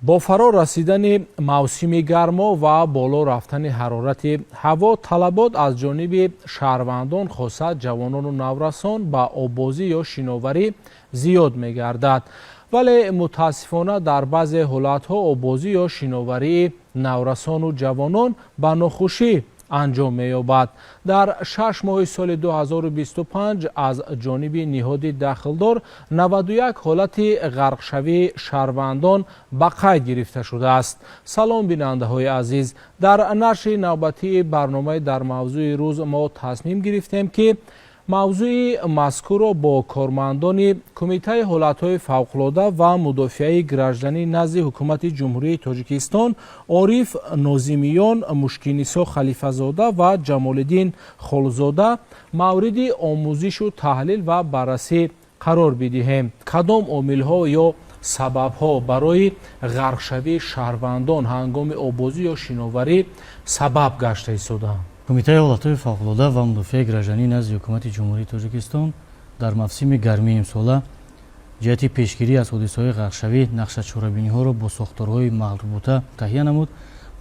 Бо фаро расидани мавсими гармо ва боло рафтани ҳарорати ҳаво, талабот аз ҷониби шаҳрвандон, хоса ҷавонону наврасон, ба оббозӣ ё шиноварӣ зиёд мегардад. Вале мутаассифона дар баъзе ҳолатҳо оббозӣ ё шиноварии наврасону ҷавонон ба нохушӣ анҷом меёбад. Дар 6 моҳи соли 2025 аз ҷониби ниҳоди дахлдор 91 ҳолати ғарқшавии шаҳрвандон ба қайд гирифта шудааст. Салом, бинандаҳои азиз! Дар нашри навбатии барномаи «Дар мавзӯи рӯз» мо тасмим гирифтем, ки мавзӯи мазкурро бо кормандони Кумитаи ҳолатҳои фавқулода ва мудофиаи гражданӣ назди Ҳукумати Ҷумҳурии Тоҷикистон Ориф Нозимиён, Мушкинисо Халифазода ва Ҷамолиддин Холзода мавриди омӯзишу таҳлил ва баррасӣ қарор бидиҳем. Кадом омилҳо ё сабабҳо барои ғарқшавии шаҳрвандон ҳангоми оббозӣ ё шиноварӣ сабаб гашта истодаанд? Кумитаи ҳолатҳои фавқулода ва мудофиаи гражданӣ назди Ҳукумати Ҷумҳурии Тоҷикистон дар мавсими гармии имсола ҷиҳати пешгирӣ аз ҳодисаҳои ғарқшавӣ нақшачорабиниҳоро бо сохторҳои марбута таҳия намуд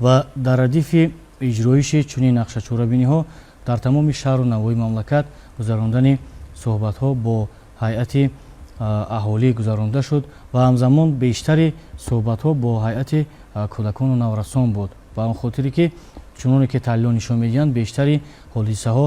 ва дар радифи иҷроиши чунин нақшачорабиниҳо дар тамоми шаҳру навоҳии мамлакат гузарондани суҳбатҳо бо ҳайати аҳолӣ гузаронда шуд ва ҳамзамон бештари суҳбатҳо бо ҳайати кӯдакону наврасон буд, ба он хотире ки, чуноне ки таҳлилҳо нишон медиҳанд, бештари ҳодисаҳо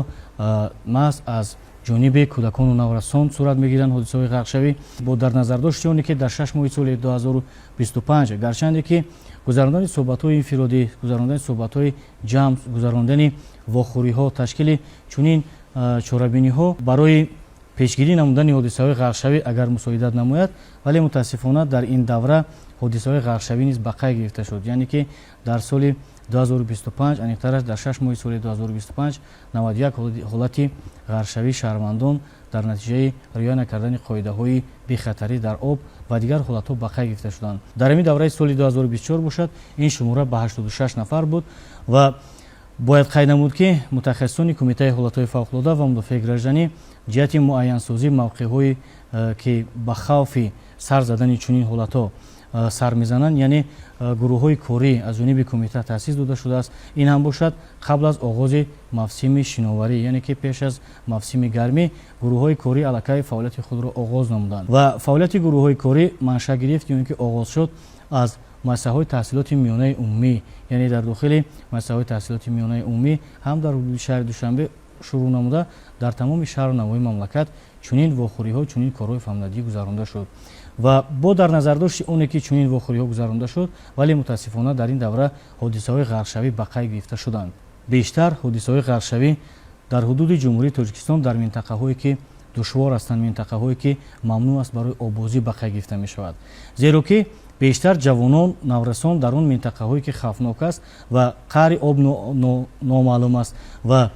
маҳз аз ҷониби кӯдакону наврасон сурат мегиранд. Ҳодисаҳои ғарқшавӣ бо дар назардошти оне ки дар 6 моҳи соли 2025, гарчанде ки гузарондани суҳбатҳои инфиродӣ, гузарондани суҳбатҳои ҷамъ, гузарондани вохӯриҳо, ташкили чунин чорабиниҳо барои пешгирӣ намудани ҳодисаҳои ғарқшавӣ агар мусоидат намояд, вале мутаассифона дар ин давра ҳодисаҳои ғарқшавӣ низ ба қайд гирифта шуд. Яъне ки дар соли 2025, аниқтараш дар 6 моҳи соли 2025, 91 ҳолати ғарқшавии шаҳрвандон дар натиҷаи риоя накардани қоидаҳои бехатарӣ дар об ва дигар ҳолатҳо ба қайд гирифта шуданд. Дар ҳамин давраи соли 2024 бошад, ин шумора ба 86 нафар буд. Ва бояд қайд намуд, ки мутахассисони Кумитаи ҳолатҳои фавқулода ва мудофиаи гражданӣ ҷиҳати муайянсозии мавқеъҳое, ки ба хавфи сар задани чунин ҳолатҳо сар мезананд, яъне гурӯҳҳои корӣ аз ҷониби кумита таъсис дода шудааст. Ин ҳам бошад, қабл аз оғози мавсими шиноварӣ, яъне ки пеш аз мавсими гармӣ, гурӯҳҳои корӣ аллакай фаъолияти худро оғоз намуданд. Ва фаъолияти гурӯҳҳои корӣ маншаъ гирифт ё ин ки оғоз шуд аз муассисаҳои таҳсилоти миёнаи умумӣ, яъне дар дохили муассисаҳои таҳсилоти миёнаи умумӣ ҳам дар ҳудуди шаҳри Душанбе шурӯъ намуда, дар тамоми шаҳру навоҳии мамлакат чунин вохӯриҳо, чунин корҳои фаҳмдадӣ гузаронда шуд. Ва бо дар назардошти оне ки чунин вохӯриҳо гузаронда шуд, вале мутаассифона дар ин давра ҳодисаҳои ғарқшавӣ ба қайд гирифта шуданд. Бештар ҳодисаҳои ғарқшавӣ дар ҳудуди Ҷумҳурии Тоҷикистон дар минтақаҳое, ки душвор ҳастанд, минтақаҳое, ки мамнӯъ аст барои оббозӣ, ба қайд гирифта мешавад, зеро ки бештар ҷавонон, наврасон дар он минтақаҳое, ки хавфнок аст ва қаъри об номаълум аст ва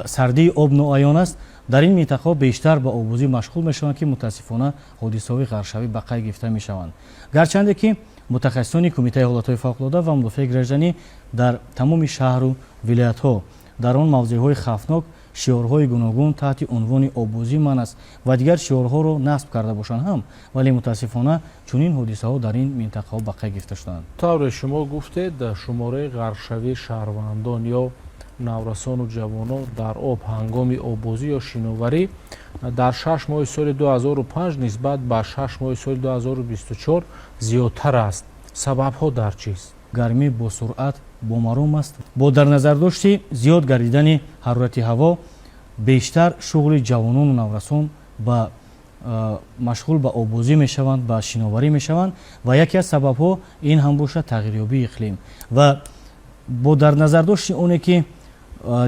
сардии об ноаён аст, дар ин минтақаҳо бештар ба оббозӣ машғул мешаванд, ки мутаассифона ҳодисаҳои ғарқшавӣ ба қайд гирифта мешаванд. Гарчанде ки мутахассисони Кумитаи ҳолатҳои фавқулода ва мудофиаи гражданӣ дар тамоми шаҳру вилоятҳо дар он мавзеъҳои хавфнок шиорҳои гуногун таҳти унвони «Оббозӣ манъ аст» ва дигар шиорҳоро насб карда бошанд ҳам, вале мутаассифона чунин ҳодисаҳо дар ин минтақаҳо ба қайд гирифта шуданд. Тавре шумо гуфтед, шумораи ғарқшавии шаҳрвандон ё наврасону ҷавонон дар об ҳангоми оббозӣ ё шиноварӣ дар 6 моҳи соли 2005 нисбат ба 6 моҳи соли 2024 зиёдтар аст. Сабабҳо дар чист? Гармӣ бо суръат бомаром аст. Бо дар назардошти зиёд гардидани ҳарорати ҳаво, бештар шуғли ҷавонону наврасон ба машғул ба оббозӣ мешаванд, ба шиноварӣ мешаванд. Ва яке аз сабабҳо ин ҳам бошад тағйирёбии иқлим. Ва бо дар назардошти оне ки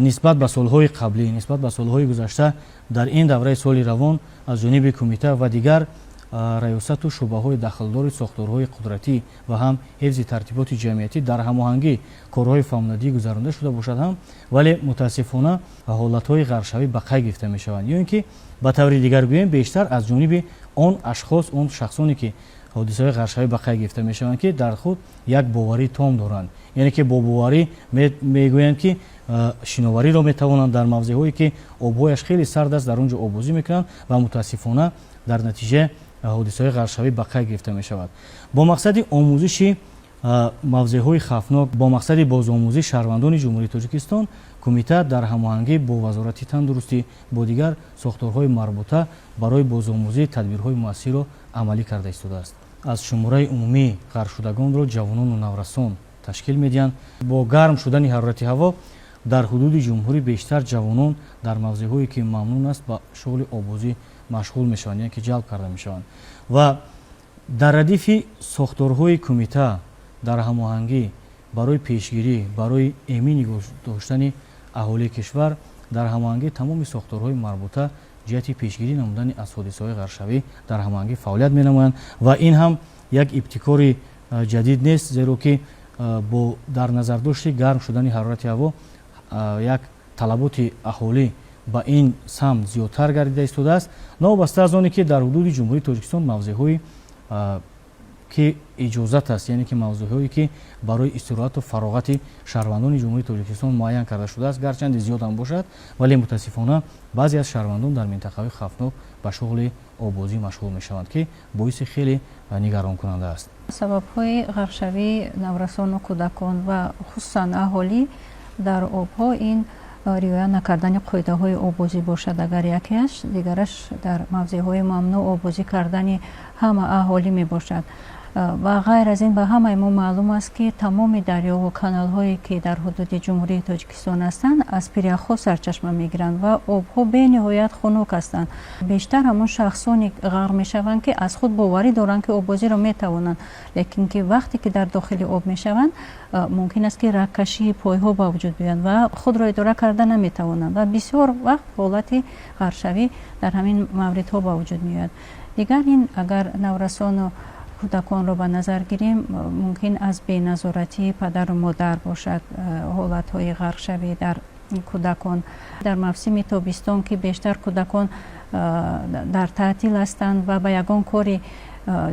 нисбат ба солҳои қаблӣ, нисбат ба солҳои гузашта, дар ин давраи соли равон аз ҷониби кумита ва дигар раёсату шӯъбаҳои дахлдори сохторҳои қудратӣ ва ҳам ҳифзи тартиботи ҷамъиятӣ дар ҳамоҳангӣ корҳои фаҳмдадӣ гузаронда шуда бошад ҳам, вале мутаассифона ҳолатҳои ғарқшавӣ ба қайд гирифта мешаванд. Ё ин ки ба таври дигар гӯем, бештар аз ҷониби он ашхос, он шахсоне ки ҳодисаҳои ғарқшавӣ ба қайд гирифта мешаванд, ки дар худ як боварии том доранд, яъне ки бо боварӣ мегӯянд, ки шиновариро метавонанд, дар мавзеъҳое, ки обҳояш хеле сард аст, дар он ҷо оббозӣ мекунанд ва мутаассифона дар натиҷа ҳодисаҳои ғарқшавӣ ба қайд гирифта мешавад. Бо мақсади омӯзиши Мавзеъҳои хавфнок бо мақсади бозомӯзии шаҳрвандони Ҷумҳурии Тоҷикистон кумита дар ҳамоҳангӣ бо Вазорати тандурустӣ, бо дигар сохторҳои марбута барои бозомӯзӣ тадбирҳои муассирро амалӣ карда истодааст. Аз шумораи умумии ғарқшудагонро ҷавонону наврасон ташкил медиҳанд. Бо гарм шудани ҳарорати ҳаво дар ҳудуди ҷумҳурӣ бештар ҷавонон дар мавзеъҳое, ки мамнӯъ аст, ба шуғли оббозӣ машғул мешаванд, яъне ки ҷалб карда мешаванд. Ва дар радифи сохторҳои кумита дар ҳамоҳангӣ барои пешгирӣ, барои эмин нигоҳ доштани аҳолии кишвар, дар ҳамоҳангӣ тамоми сохторҳои марбута ҷиҳати пешгирӣ намудани аз ҳодисаҳои ғарқшавӣ дар ҳамоҳангӣ фаъолият менамоянд. Ва ин ҳам як ибтикори ҷадид нест, зеро ки бо дар назардошти гарм шудани ҳарорати ҳаво як талаботи аҳолӣ ба ин самт зиёдтар гардида истодааст. Новобаста аз оне ки дар ҳудуди Ҷумҳурии Тоҷикистон мавзеъҳои ки иҷозат аст, яъне ки мавзеъҳое, ки барои истироҳату фароғати шаҳрвандони Ҷумҳурии Тоҷикистон муайян карда шудааст, гарчанде зиёд ҳам бошад, вале мутаассифона баъзе аз шаҳрвандон дар минтақаҳои хавфнок ба шуғли оббозӣ машғул мешаванд, ки боиси хеле нигаронкунанда аст. Сабабҳои ғарқшавии наврасону кӯдакон ва хусусан аҳолӣ дар обҳо ин риоя накардани қоидаҳои оббозӣ бошад агар якеаш, дигараш дар мавзеъҳои мамнӯъ оббозӣ кардани ҳама аҳолӣ мебошад. Ва ғайр аз ин, ба ҳамаи мо маълум аст, ки тамоми дарёву каналҳое, ки дар ҳудуди Ҷумҳурии Тоҷикистон ҳастанд, аз пиряхҳо сарчашма мегиранд ва обҳо бениҳоят хунук ҳастанд. Бештар ҳамон шахсоне ғарқ мешаванд, ки аз худ боварӣ доранд, ки оббозиро метавонанд, лекин ки вақте ки дар дохили об мешаванд, мумкин аст, ки рагкашии пойҳо ба вуҷуд биёянд ва худро идора карда наметавонанд ва бисёр вақт ҳолати ғарқшавӣ дар ҳамин мавридҳо ба вуҷуд меояд. Дигар ин, агар наврасону кӯдаконро ба назар гирем, мумкин аз беназоратии падару модар бошад ҳолатҳои ғарқшавӣ дар кӯдакон. Дар мавсими тобистон, ки бештар кӯдакон дар таътил ҳастанд ва ба ягон кори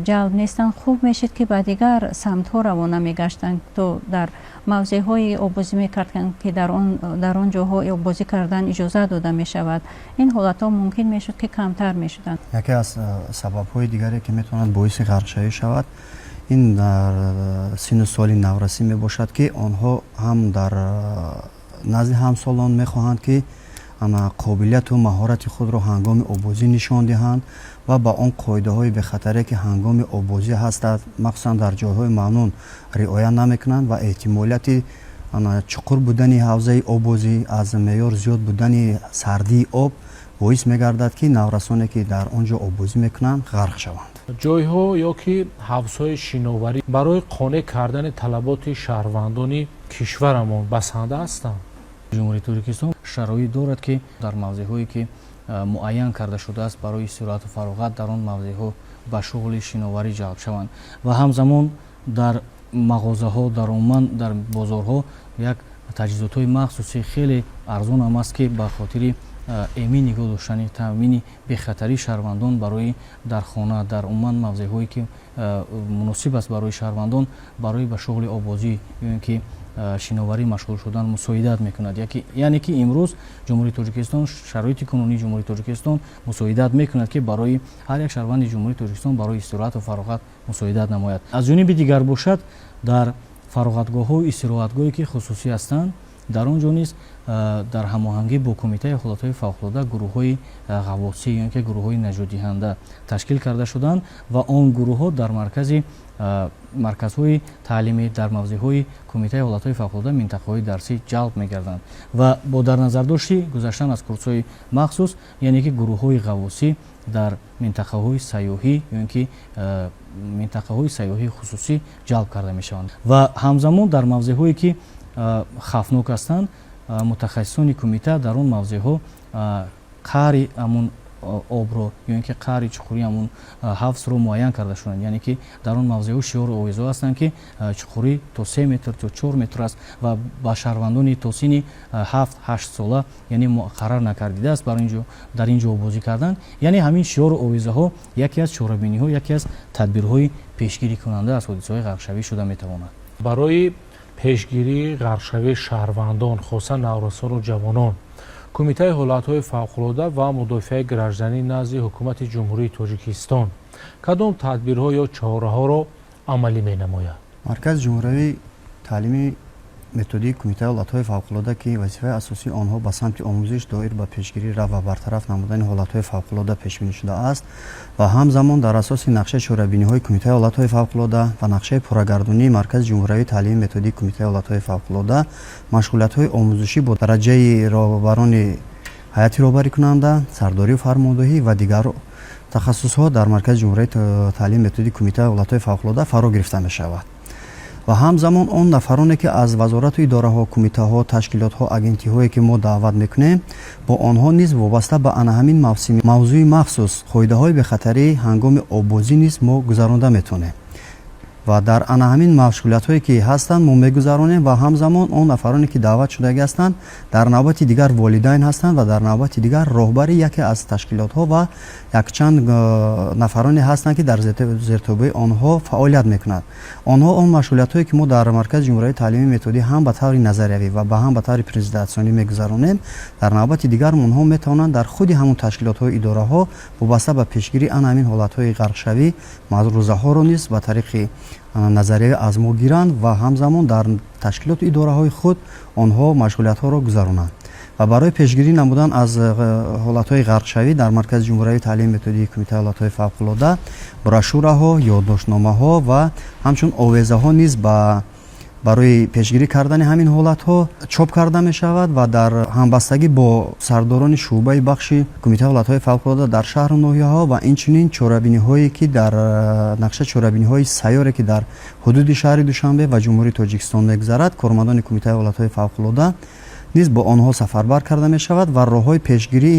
ҷалб нестанд, хуб мешид, ки ба дигар самтҳо равона мегаштанд, то дар мавзеъҳои оббозӣ мекарданд, ки дар он ҷоҳо оббозӣ кардан иҷозат дода мешавад. Ин ҳолатҳо мумкин мешуд, ки камтар мешуданд. Яке аз сабабҳои дигаре, ки метавонад боиси ғарқшавӣ шавад, ин дар синну соли наврасӣ мебошад, ки онҳо ҳам дар назди ҳамсолон мехоҳанд, ки қобилияту маҳорати худро ҳангоми оббозӣ нишон диҳанд ва ба он қоидаҳои бехатаре, ки ҳангоми оббозӣ ҳастад, махсусан дар ҷойҳои мамнӯъ, риоя намекунанд ва эҳтимолияти чуқур будани ҳавзаи оббозӣ, аз меъёр зиёд будани сардии об боис мегардад, ки наврасоне, ки дар он ҷо оббозӣ мекунанд, ғарқ шаванд. Ҷойҳо ё ки ҳавзҳои шиноварӣ барои қонеъ кардани талаботи шаҳрвандони кишварамон басанда ҳастанд? Ҷумҳурии Тоҷикистон шароит дорад, ки дар мавзеъҳое, ки муайян карда шудааст барои истироҳату фароғат, дар он мавзеъҳо ба шуғли шиноварӣ ҷалб шаванд. Ва ҳамзамон дар мағозаҳо, дар умуман дар бозорҳо як таҷҳизотҳои махсуси хеле арзон ҳам аст, ки ба хотири эмин нигоҳ доштани, таъмини бехатарии шаҳрвандон барои дар хона, дар умуман мавзеъҳое, ки муносиб аст барои шаҳрвандон барои ба шуғли оббозӣ ё ин ки шиноварӣ машғул шудан, мусоидат мекунад. Яъне ки имрӯз Ҷумҳурии Тоҷикистон, шароити кунунии Ҷумҳурии Тоҷикистон мусоидат мекунад, ки барои ҳар як шаҳрванди Ҷумҳурии Тоҷикистон барои истироҳату фароғат мусоидат намояд. Аз ҷониби дигар бошад, дар фароғатгоҳҳоу истироҳатгоҳе, ки хусусӣ ҳастанд, дар он ҷо низ дар ҳамоҳангӣ бо Кумитаи ҳолатҳои фавқулода гурӯҳҳои ғаввосӣ ё ин ки гурӯҳҳои наҷотдиҳанда ташкил карда шуданд ва он гурӯҳҳо дар маркази марказҳои таълимӣ, дар мавзеъҳои Кумитаи ҳолатҳои фавқулода, минтақаҳои дарсӣ ҷалб мегарданд ва бо дар назардошти гузаштан аз курсҳои махсус, яъне ки гурӯҳҳои ғаввосӣ дар минтақаҳои сайёҳӣ ё ин ки минтақаҳои сайёҳии хусусӣ ҷалб карда мешаванд. Ва ҳамзамон дар мавзеъҳое, ки хавфнок ҳастанд, мутахассисони кумита дар он мавзеъҳо қаъри ҳамун обро ё ин ки қаъри чуқурии ҳамун ҳавзро муайян карда шуданд. Яъне ки дар он мавзеъҳо шиору овезҳо ҳастанд, ки чуқурӣ то 3 метр, то 4 метр аст ва ба шаҳрвандони то синни 7-8 сола, яъне муқаррар накардидааст бар инҷо дар ин ҷо оббозӣ кардан. Яъне ҳамин шиору овезаҳо яке аз чорабиниҳо, яке аз тадбирҳои пешгирикунанда аз ҳодисаҳои ғарқшавӣ шуда метавонад. Барои пешгирии ғарқшавии шаҳрвандон, хоса наврасону ҷавонон, Кумитаи ҳолатҳои фавқулода ва мудофиаи гражданӣ назди Ҳукумати Ҷумҳурии Тоҷикистон кадом тадбирҳо ё чораҳоро амалӣ менамояд? Маркази ҷумҳуриявии таълими методии Кумитаи ҳолатҳои фавқулода, ки вазифаи асосии онҳо ба самти омӯзиш доир ба пешгирӣ, рафъ ва бартараф намудани ҳолатҳои фавқулода пешбинӣ шудааст ва ҳамзамон дар асоси нақшаи чорабиниҳои Кумитаи ҳолатҳои фавқулода ва нақшаи пуррагардонии Маркази ҷумҳуриявии таълими методии Кумитаи ҳолатҳои фавқулода машғулиятҳои омӯзишӣ бо дараҷаи роҳбарони ҳайати роҳбарикунанда, сардорию фармондоҳӣ ва дигар тахассусҳо дар Маркази ҷумҳуриявии таълими методии Кумитаи ҳолатҳои фавқулода фаро гирифта мешавад. Ва ҳамзамон он нафароне, ки аз вазорату идораҳо, кумитаҳо, ташкилотҳо, агентиҳое, ки мо даъват мекунем, бо онҳо низ вобаста ба ана ҳамин мавсими мавзӯи махсус, қоидаҳои бехатарӣ ҳангоми оббозӣ низ мо гузаронда метавонем. Ва дар ана ҳамин машғулиятҳое, ки ҳастанд, мо мегузаронем. Ва ҳамзамон он нафароне, ки даъват шудагӣ ҳастанд, дар навбати дигар волидайн ҳастанд ва дар навбати дигар роҳбари яке аз ташкилотҳо ва якчанд нафароне ҳастанд, ки дар зертобеи онҳо фаъолият мекунанд. Онҳо он машғулиятҳое, ки мо дар Маркази ҷумҳуриявии таълимии методӣ ҳам ба таври назариявӣ ва ҳам ба таври презентатсионӣ мегузаронем, дар навбати дигар онҳо метавонанд дар худи ҳамон ташкилотҳои идораҳо вобаста ба пешгирии ана ҳамин ҳолатҳои ғарқшавӣ маърузаҳоро низ ба тариқи назариявӣ аз мо гиранд ва ҳамзамон дар ташкилоту идораҳои худ онҳо машғулиятҳоро гузаронанд. Ва барои пешгирӣ намудан аз ҳолатҳои ғарқшавӣ дар Маркази ҷумҳуриявии таълими методии Кумитаи ҳолатҳои фавқулода брошюраҳо, ёддоштномаҳо ва ҳамчун овезаҳо низ ба барои пешгирӣ кардани ҳамин ҳолатҳо чоп карда мешавад. Ва дар ҳамбастагӣ бо сардорони шӯъбаи бахши Кумитаи ҳолатҳои фавқулода дар шаҳру ноҳияҳо ва инчунин чорабиниҳое, ки дар нақша, чорабиниҳои сайёре, ки дар ҳудуди шаҳри Душанбе ва Ҷумҳурии Тоҷикистон мегузарад, кормандони Кумитаи ҳолатҳои фавқулода низ бо онҳо сафарбар карда мешавад. Ва роҳҳои пешгирӣ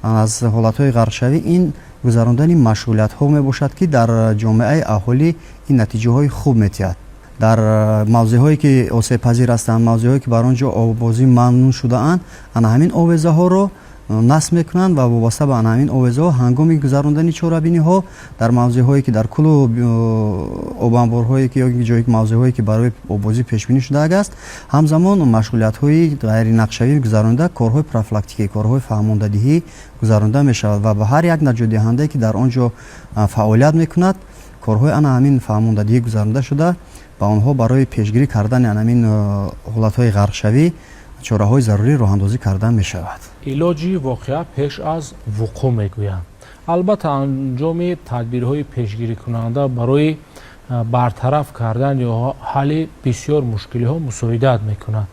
аз ҳолатҳои ғарқшавӣ ин гузарондани машғулиятҳо мебошад, ки дар ҷомеаи аҳолӣ ин натиҷаҳои хуб метиҳад. Дар мавзеъҳое, ки осебпазир ҳастанд, мавзеъҳое, ки бар он ҷо оббозӣ мамнӯъ шудаанд, ана ҳамин овезаҳоро насб мекунанд ва вобаста ба ана ҳамин овезаҳо ҳангоми гузарондани чорабиниҳо дар мавзеъҳое, ки дар кӯлу обанборҳое, ки ё ҷое, мавзеъҳое, ки барои оббозӣ пешбинӣ шудааст, ҳамзамон машғулиятҳои ғайринақшавӣ гузаронида, корҳои профилактикӣ, корҳои фаҳмондадиҳӣ гузаронида мешавад ва ба ҳар як наҷотдиҳандае, ки дар он ҷо фаъолият мекунад, корҳои ана ҳамин фаҳмондадиҳӣ гузаронида шуда, ба онҳо барои пешгирӣ кардани ана ҳамин ҳолатҳои ғарқшавӣ чораҳои зарурӣ роҳандозӣ карда мешавад. Илоҷи воқеа пеш аз вуқӯъ мегӯянд. Албатта, анҷоми тадбирҳои пешгирикунанда барои бартараф кардан ё ҳалли бисёр мушкилиҳо мусоидат мекунад.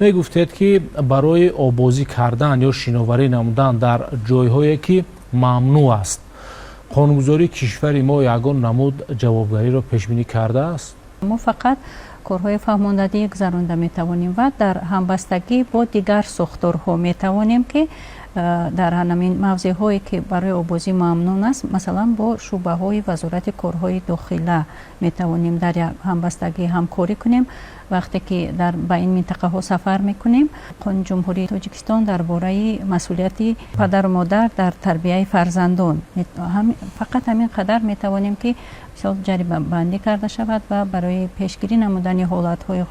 Мегуфтед, ки барои оббозӣ кардан ё шиноварӣ намудан дар ҷойҳое, ки мамнӯъ аст, қонунгузории кишвари мо ягон намуд ҷавобгариро пешбинӣ кардааст? Мо фақат корҳои фаҳмондадӣ гузаронда метавонем ва дар ҳамбастагӣ бо дигар сохторҳо метавонем, ки дар ҳамин мавзеъҳое, ки барои оббозӣ мамнӯъ аст, масалан, бо шӯъбаҳои Вазорати корҳои дохила метавонем дар ҳамбастагӣ ҳамкорӣ кунем. Вақте ки дар ба ин минтақаҳо сафар мекунем, Қонуни Ҷумҳурии Тоҷикистон дар бораи масъулияти падару модар дар тарбияи фарзандон, фақат ҳамин қадар метавонем, ки мисол ҷаримабандӣ карда шавад ва барои пешгирӣ намудани ҳолатҳои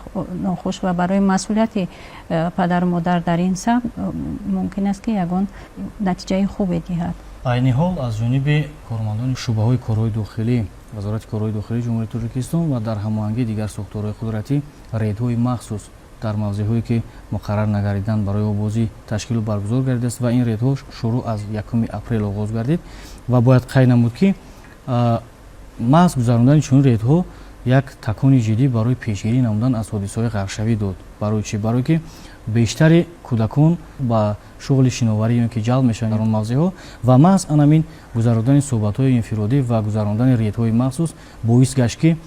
нохуш ва барои масъулияти падару модар дар ин самт мумкин аст, ки ягон натиҷаи хубе диҳад. Айни ҳол аз ҷониби кормандони шӯъбаҳои корҳои дохилӣ, Вазорати корҳои дохилии Ҷумҳурии Тоҷикистон ва дар ҳамоҳангии дигар сохторҳои қудратӣ рейдҳои махсус дар мавзеъҳое, ки муқаррар нагардиданд барои оббозӣ, ташкилу баргузор гардидааст ва ин рейдҳо шурӯъ аз 1 апрел оғоз гардид. Ва бояд қайд намуд, ки маҳз гузарондани чунин рейдҳо як такони ҷиддӣ барои пешгирӣ намудан аз ҳодисаҳои ғарқшавӣ дод. Барои чӣ? Барое ки бештари кӯдакон ба шуғли шиноварӣ ё ки ҷалб мешаванд дар он мавзеъҳо ва маҳз анамин гузарондани суҳбатҳои инфиродӣ ва гузарондани рейдҳои махсус боис гашт, ки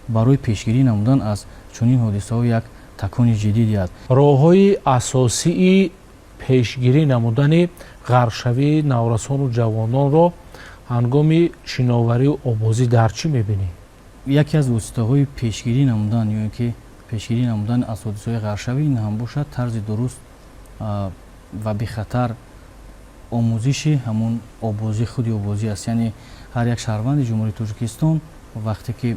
барои пешгирӣ намудан аз чунин ҳодисаҳо як такони ҷиддӣ диҳад. Роҳҳои асосии пешгирӣ намудани ғарқшавии наврасону ҷавононро ҳангоми шиноварию оббозӣ дар чӣ мебинӣ? Яке аз воситаҳои пешгирӣ намудан ё ин ки пешгирӣ намудан аз ҳодисаҳои ғарқшавӣ ин ҳам бошад тарзи дуруст ва бехатар омӯзиши ҳамон оббозӣ, худи оббозӣ аст. Яъне ҳар як шаҳрванди Ҷумҳурии Тоҷикистон, вақте ки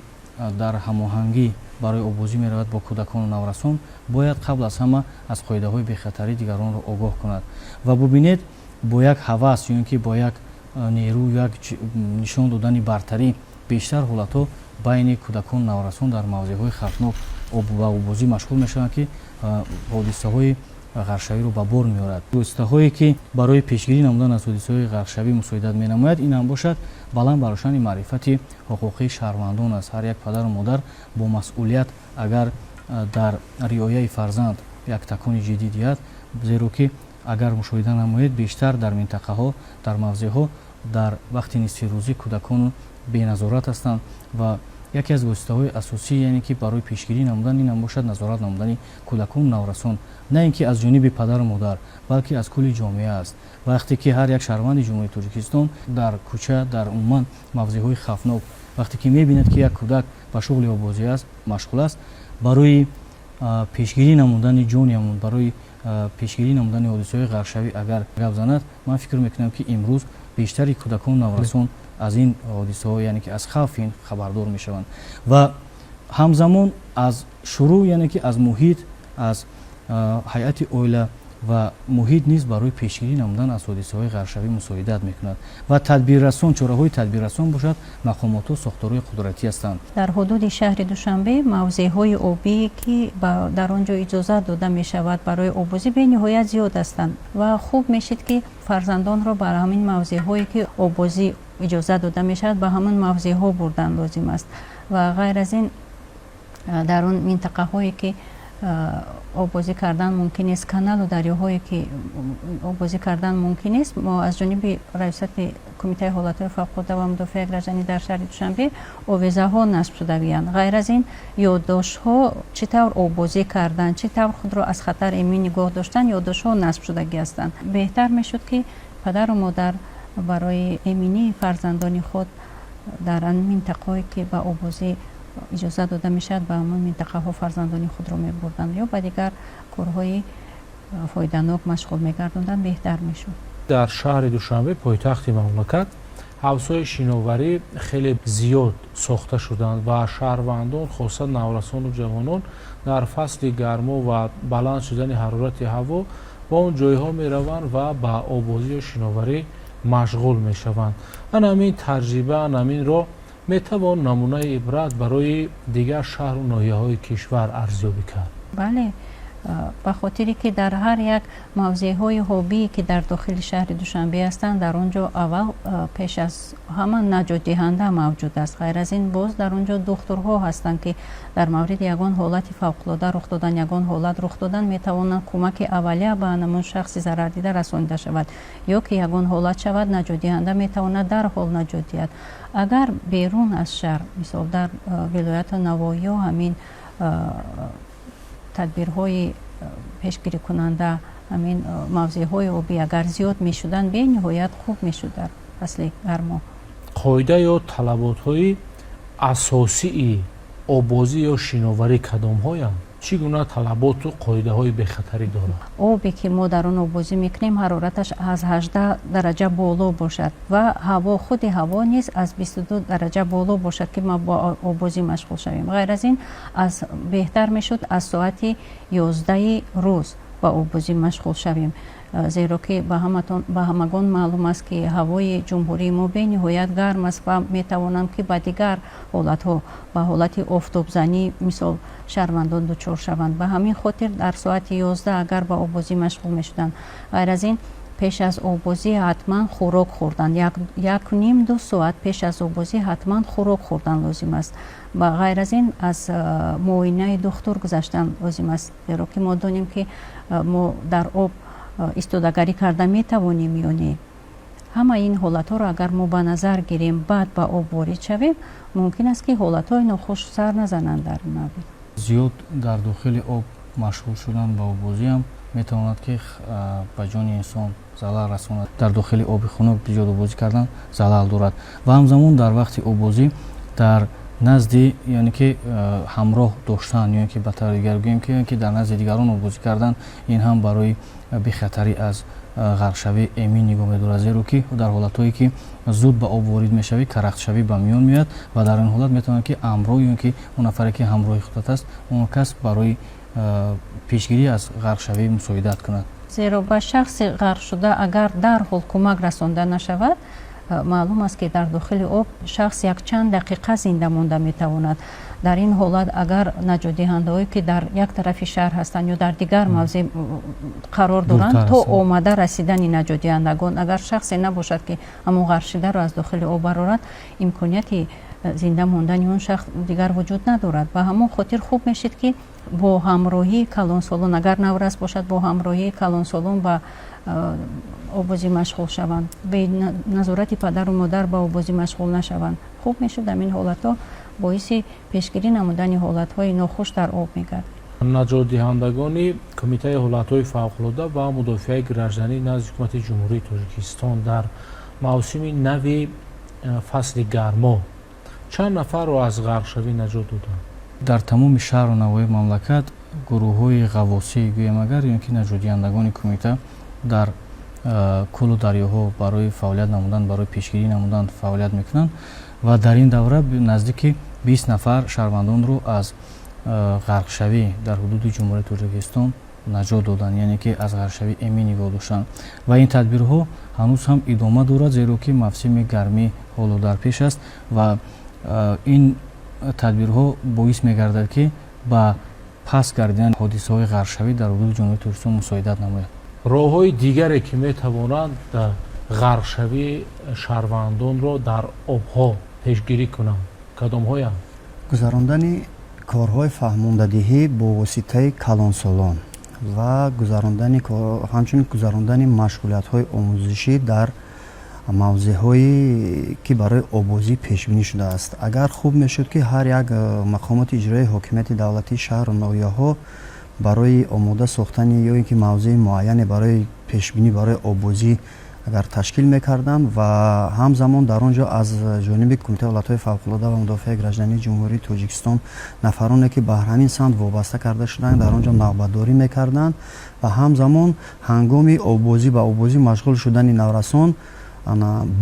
дар ҳамоҳангӣ барои оббозӣ меравад бо кӯдакону наврасон, бояд қабл аз ҳама аз қоидаҳои бехатарӣ дигаронро огоҳ кунад. Ва бубинед, бо як ҳавас ё ин ки бо як нерӯ, як нишон додани бартарӣ бештар ҳолатҳо Байни кӯдакон, наврасон дар мавзеъҳои хавфнок ба оббозӣ машғул мешаванд, ки ҳодисаҳои ғарқшавиро ба бор меорад. Воситаҳое, ки барои пешгирӣ намудан аз ҳодисаҳои ғарқшавӣ мусоидат менамояд, ин ҳам бошад баланд бардоштани маърифати ҳуқуқии шаҳрвандон аст. Ҳар як падару модар бо масъулият агар дар риояи фарзанд як такони ҷиддӣ диҳад, зеро ки агар мушоҳида намоед, бештар дар минтақаҳо, дар мавзеъҳо дар вақти нисфирӯзӣ кӯдакону беназорат ҳастанд ва яке аз воситаҳои асосӣ, яъне ки барои пешгирӣ намудан, ин ҳам бошад назорат намудани кӯдакону наврасон, на ин ки аз ҷониби падару модар, балки аз кулли ҷомеа аст. Вақте ки ҳар як шаҳрванди Ҷумҳурии Тоҷикистон дар кӯча, дар умуман мавзеъҳои хавфнок, вақте ки мебинад, ки як кӯдак ба шуғли оббозӣ аст машғул аст, барои пешгирӣ намудани ҷони ҳамон, барои пешгирӣ намудани ҳодисаҳои ғарқшавӣ агар гап занад, ман фикр мекунам, ки имрӯз бештари кӯдакону наврасон аз ин ҳодисаҳо, яъне ки аз хавфи ин хабардор мешаванд ва ҳамзамон аз шурӯъ, яъне ки аз муҳит, аз ҳайати оила ва муҳит низ барои пешгирӣ намудан аз ҳодисаҳои ғарқшавӣ мусоидат мекунад ва тадбиррасон, чораҳои тадбиррасон бошад, мақомотҳо, сохторҳои қудратӣ ҳастанд. Дар ҳудуди шаҳри Душанбе мавзеъҳои обӣ, ки дар он ҷо иҷозат дода мешавад барои оббозӣ, бениҳоят зиёд ҳастанд ва хуб мешид, ки фарзандонро бар ҳамин мавзеъҳое, ки оббозӣ иҷозат дода мешавад, ба ҳамон мавзеъҳо бурдан лозим аст. Ва ғайр аз ин, дар он минтақаҳое, ки оббозӣ кардан мумкин нест, каналу дарёҳое, ки оббозӣ кардан мумкин нест, мо аз ҷониби Раёсати Кумитаи ҳолатҳои фавқулода ва мудофиаи гражданӣ дар шаҳри Душанбе овезаҳо насб шудагиянд. Ғайр аз ин, ёддоштҳо, чӣ тавр оббозӣ кардан, чӣ тавр худро аз хатар эмин нигоҳ доштан, ёддоштҳо насб шудагӣ ҳастанд. Беҳтар мешуд, ки падару модар барои эминии фарзандони худ дар он минтақаҳое, ки ба оббозӣ иҷозат дода мешавад, ба ҳамон минтақаҳо фарзандони худро мебурданд ё ба дигар корҳои фоиданок машғул мегардонданд, беҳтар мешуд. Дар шаҳри Душанбе, пойтахти мамлакат, ҳавзҳои шиноварӣ хеле зиёд сохта шуданд ва шаҳрвандон, хоса наврасону ҷавонон, дар фасли гармо ва баланд шудани ҳарорати ҳаво ба он ҷойҳо мераванд ва ба оббозӣ ё шиноварӣ машғул мешаванд. Ана ҳамин таҷриба, ана ҳаминро метавон намунаи ибрат барои дигар шаҳру ноҳияҳои кишвар арзёбӣ кард? Бале, ба хотире ки дар ҳар як мавзеъҳои обие, ки дар дохили шаҳри Душанбе ҳастанд, дар он ҷо аввал пеш аз ҳама наҷотдиҳанда мавҷуд аст. Ғайр аз ин, боз дар он ҷо духтурҳо ҳастанд, ки дар мавриди ягон ҳолати фавқулода рух додан, ягон ҳолат рух додан, метавонанд кӯмаки аввалия ба ҳамон шахси зарардида расонида шавад ё ки ягон ҳолат шавад, наҷотдиҳанда метавонад дарҳол наҷот диҳад. Агар берун аз шаҳр, мисол, дар вилояту навоҳиҳо, ҳамин тадбирҳои пешгирикунанда, ҳамин мавзеъҳои обӣ агар зиёд мешуданд, бениҳоят хуб мешуд дар фасли гармо. Қоида ё талаботҳои асосии оббозӣ ё шиноварӣ кадомҳоянд? Чӣ гуна талаботу қоидаҳои бехатарӣ дорад? Обе, ки мо дар он оббозӣ мекунем, ҳарораташ аз 18 дараҷа боло бошад ва ҳаво, худи ҳаво низ аз 22 дараҷа боло бошад, ки мо бо оббозӣ машғул шавем. Ғайр аз ин, аз беҳтар мешуд аз соати 11-и рӯз ба оббозӣ машғул шавем, зеро ки ба ҳамагон маълум аст, ки ҳавои ҷумҳурии мо бениҳоят гарм аст ва метавонанд, ки ба дигар ҳолатҳо, ба ҳолати офтобзанӣ, мисол, шаҳрвандон дучор шаванд. Ба ҳамин хотир дар соати 11 агар ба оббозӣ машғул мешуданд. Ғайр аз ин, пеш аз оббозӣ ҳатман хӯрок хӯрдан, 1,5-2 соат пеш аз оббозӣ ҳатман хӯрок хӯрдан лозим аст. Ба ғайр аз ин, аз муоинаи духтур гузаштан лозим аст, зеро ки мо донем, ки мо дар об истодагарӣ карда метавонем ё не. Ҳамаи ин ҳолатҳоро агар мо ба назар гирем, баъд ба об ворид шавем, мумкин аст, ки ҳолатҳои нохуш сар назананд дар маврид. Зиёд дар дохили об машғул шудан ба оббозиам метавонад, ки ба ҷони инсон залал расонад. Дар дохили оби хунук зиёд оббозӣ кардан залал дорад ва ҳамзамон дар вақти оббозӣ дар назди, яъне ки ҳамроҳ доштан ё ки ба таври дигар гӯем, ки дар назди дигарон оббозӣ кардан, ин ҳам барои бехатарӣ аз ғарқшавӣ эмин нигоҳ медорад, зеро ки дар ҳолатҳое, ки зуд ба об ворид мешавӣ, карахтшавӣ ба миён меояд ва дар ин ҳолат метавонад, ки ҳамроҳ ё ки он нафаре, ки ҳамроҳи худат аст, он кас барои пешгирӣ аз ғарқшавӣ мусоидат кунад. Зеро ба шахси ғарқшуда агар дарҳол кӯмак расонда нашавад. Маълум аст, ки дар дохили об шахс якчанд дақиқа зинда монда метавонад. Дар ин ҳолат, агар наҷотдиҳандаҳое, ки дар як тарафи шаҳр ҳастанд ё дар дигар мавзеъ қарор доранд, то омада расидани наҷотдиҳандагон, агар шахсе набошад, ки ҳамон ғарқшударо аз дохили об барорад, имконияти зинда мондани он шахс дигар вуҷуд надорад. Ба ҳамон хотир хуб мешид, ки бо ҳамроҳии калонсолон, агар наврас бошад, бо ҳамроҳии калонсолон ба оббозӣ машғул шаванд, бе назорати падару модар ба оббозӣ машғул нашаванд. Хуб мешуд, ҳамин ҳолатҳо боиси пешгирӣ намудани ҳолатҳои нохуш дар об мегардад. Наҷотдиҳандагони Кумитаи ҳолатҳои фавқулода ва мудофиаи гражданӣ назди Ҳукумати Ҷумҳурии Тоҷикистон дар мавсими нави фасли гармо чанд нафарро аз ғарқшавӣ наҷот доданд? Дар тамоми шаҳру навоҳии мамлакат гурӯҳҳои ғаввосӣ гӯем агар, ё ки наҷотдиҳандагони кумита дар кӯлу дарёҳо барои фаъолият намудан, барои пешгирӣ намудан фаъолият мекунанд ва дар ин давра наздики 20 нафар шаҳрвандонро аз ғарқшавӣ дар ҳудуди Ҷумҳурии Тоҷикистон наҷот доданд, яъне ки аз ғарқшавӣ эмин нигоҳ доштанд. Ва ин тадбирҳо ҳанӯз ҳам идома дорад, зеро ки мавсими гармӣ ҳоло дар пеш аст ва ин тадбирҳо боис мегардад, ки ба паст гардидани ҳодисаҳои ғарқшавӣ дар ҳудуди Ҷумҳурии Тоҷикистон мусоидат намояд. Роҳҳои дигаре, ки метавонанд ғарқшавии шаҳрвандонро дар обҳо пешгирӣ кунанд, кадомҳоянд? Гузарондани корҳои фаҳмондадиҳӣ бо воситаи калонсолон ва гузарондани, ҳамчунин гузарондани машғулиятҳои омӯзишӣ дар мавзеъҳое, ки барои оббозӣ пешбинӣ шудааст. Агар хуб мешуд, ки ҳар як мақомоти иҷроии ҳокимияти давлатии шаҳру ноҳияҳо барои омода сохтани ё ин ки мавзеи муайяне барои пешбинӣ барои оббозӣ агар ташкил мекарданд ва ҳамзамон дар он ҷо аз ҷониби Кумитаи ҳолатҳои фавқулода ва мудофиаи граждании Ҷумҳурии Тоҷикистон нафароне, ки ба ҳамин самт вобаста карда шуданд, дар он ҷо навбатдорӣ мекарданд ва ҳамзамон ҳангоми оббозӣ, ба оббозӣ машғул шудани наврасон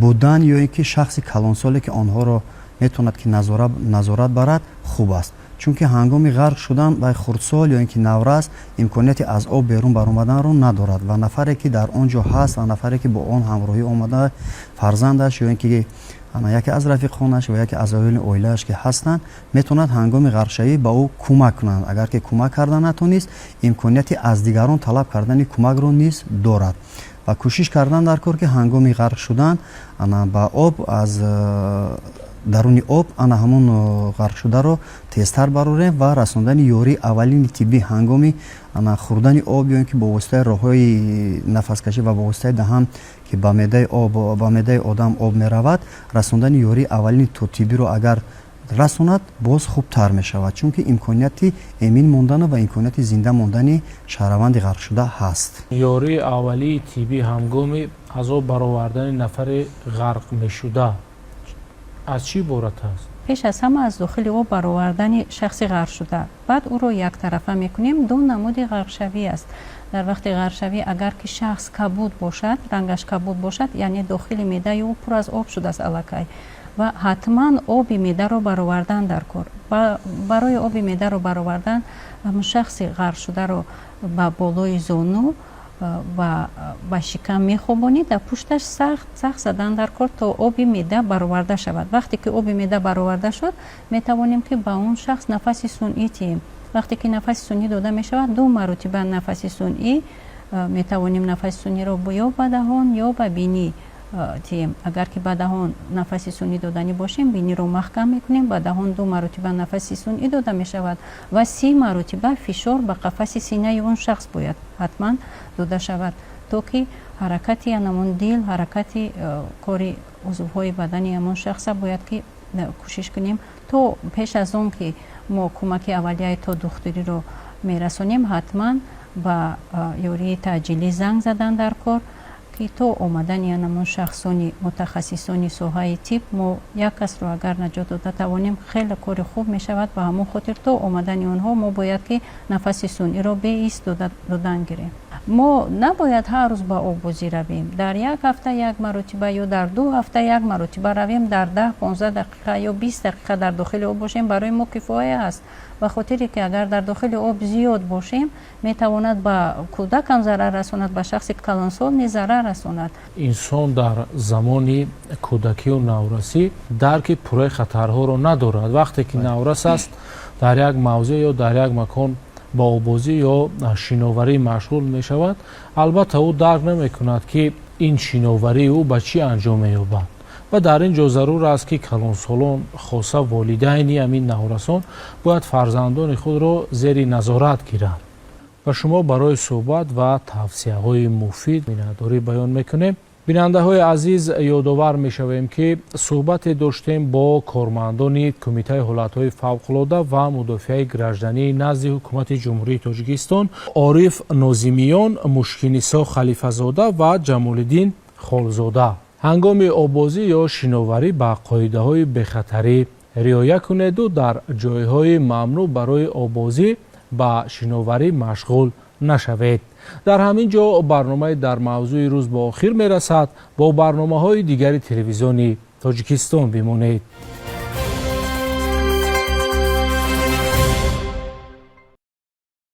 будан ё ин ки шахси калонсоле, ки онҳоро метавонад, ки назорат барад, хуб аст, чунки ҳангоми ғарқ шудан вай хурдсол ё ин ки наврас имконияти аз об берун баромаданро надорад ва нафаре, ки дар он ҷо ҳаст, ва нафаре, ки бо он ҳамроҳӣ омада, фарзандаш ё ин ки яке аз рафиқонаш ва яке аз аҳоли оилааш ки ҳастанд, метавонад ҳангоми ғарқшавӣ ба ӯ кӯмак кунанд. Агар ки кӯмак карда натонист, имконияти аз дигарон талаб кардани кӯмакро низ дорад. Ва кӯшиш кардан дар кор, ки ҳангоми ғарқ шудан ба об, аз даруни об ана ҳамон ғарқшударо тезтар барорем ва расондани ёрии аввалини тиббӣ ҳангоми ана хӯрдани об ё ин ки бо воситаи роҳҳои нафаскашӣ ва бо воситаи даҳан, ки ба меъдаи об, ба меъдаи одам об меравад, расондани ёрии аввалини тиббиро агар расонад, боз хубтар мешавад, чунки имконияти эмин мондану ва имконияти зинда мондани шаҳрванди ғарқшуда ҳаст. Ёрии аввалии тиббӣ ҳангоми аз об баровардани нафари ғарқ мешуда аз чӣ иборат аст? Пеш аз ҳама аз дохили об баровардани шахси ғарқшуда, баъд ӯро яктарафа мекунем. Ду намуди ғарқшавӣ аст. Дар вақти ғарқшавӣ, агар ки шахс кабуд бошад, рангаш кабуд бошад, яъне дохили меъдаи ӯ пур аз об шудааст аллакай ва ҳатман оби меъдаро баровардан дар кор. Барои оби меъдаро баровардан шахси ғарқшударо ба болои зону ва ба шикам мехобонӣ, дар пушташ сахт сахт задан дар кор, то оби меъда бароварда шавад. Вақте ки оби меъда бароварда шуд, метавонем, ки ба он шахс нафаси сунъӣ тиҳем. Вақте ки нафаси сунъӣ дода мешавад, ду маротиба нафаси сунъӣ метавонем, нафаси сунъиро ё ба даҳон, ё ба бинӣ тиҳем. Агар ки ба даҳон нафаси сунъӣ доданӣ бошем, биниро маҳкам мекунем, ба даҳон ду маротиба нафаси сунъӣ дода мешавад ва 30 маротиба фишор ба қафаси синаи он шахс бояд ҳатман дода шавад, то ки ҳаракати анамон дил, ҳаракати кори узвҳои бадани ҳамон шахса бояд ки кӯшиш кунем. То пеш аз он ки мо кӯмаки аввалияи то духтуриро мерасонем, ҳатман ба ёрии таъҷилӣ занг задан дар кор, ки то омадани анамон шахсони мутахассисони соҳаи тиб мо як касро агар наҷот дода тавонем, хеле кори хуб мешавад. Ба ҳамон хотир то омадани онҳо мо бояд, ки нафаси сунъиро беист додан гирем. Мо набояд ҳар рӯз ба оббозӣ равем. Дар як ҳафта як маротиба ё дар 2 ҳафта як маротиба равем, дар 10-15 дақиқа ё 20 дақиқа дар дохили об бошем, барои мо кифоя аст. Ба хотире ки агар дар дохили об зиёд бошем, метавонад ба кӯдакам зарар расонад, ба шахси калонсол низ зарар расонад. Инсон дар замони кӯдакию наврасӣ дарки пурраи хатарҳоро надорад. Вақте ки наврас аст, дар як мавзеъ ё дар як макон ба оббозӣ ё шиноварӣ машғул мешавад, албатта, ӯ дарк намекунад, ки ин шиноварии ӯ ба чӣ анҷом меёбад. Ва дар ин ҷо зарур аст, ки калонсолон, хоса волидайни ҳамин наврасон, бояд фарзандони худро зери назорат гиранд. Ба шумо барои суҳбат ва тавсияҳои муфид миннатдорӣ баён мекунем. Бинандаҳои азиз, ёдовар мешавем, ки суҳбате доштем бо кормандони Кумитаи ҳолатҳои фавқулода ва мудофиаи граждании назди Ҳукумати Ҷумҳурии Тоҷикистон Ориф Нозимиён, Мушкинисо Халифазода ва Ҷамолиддин Холзода. Ҳангоми оббозӣ ё шиноварӣ ба қоидаҳои бехатарӣ риоя кунеду дар ҷойҳои мамнӯъ барои оббозӣ ба шиноварӣ машғул нашавед. Дар ҳамин ҷо барномаи «Дар мавзӯи рӯз» ба охир мерасад. Бо барномаҳои дигари Телевизиони Тоҷикистон бимонед.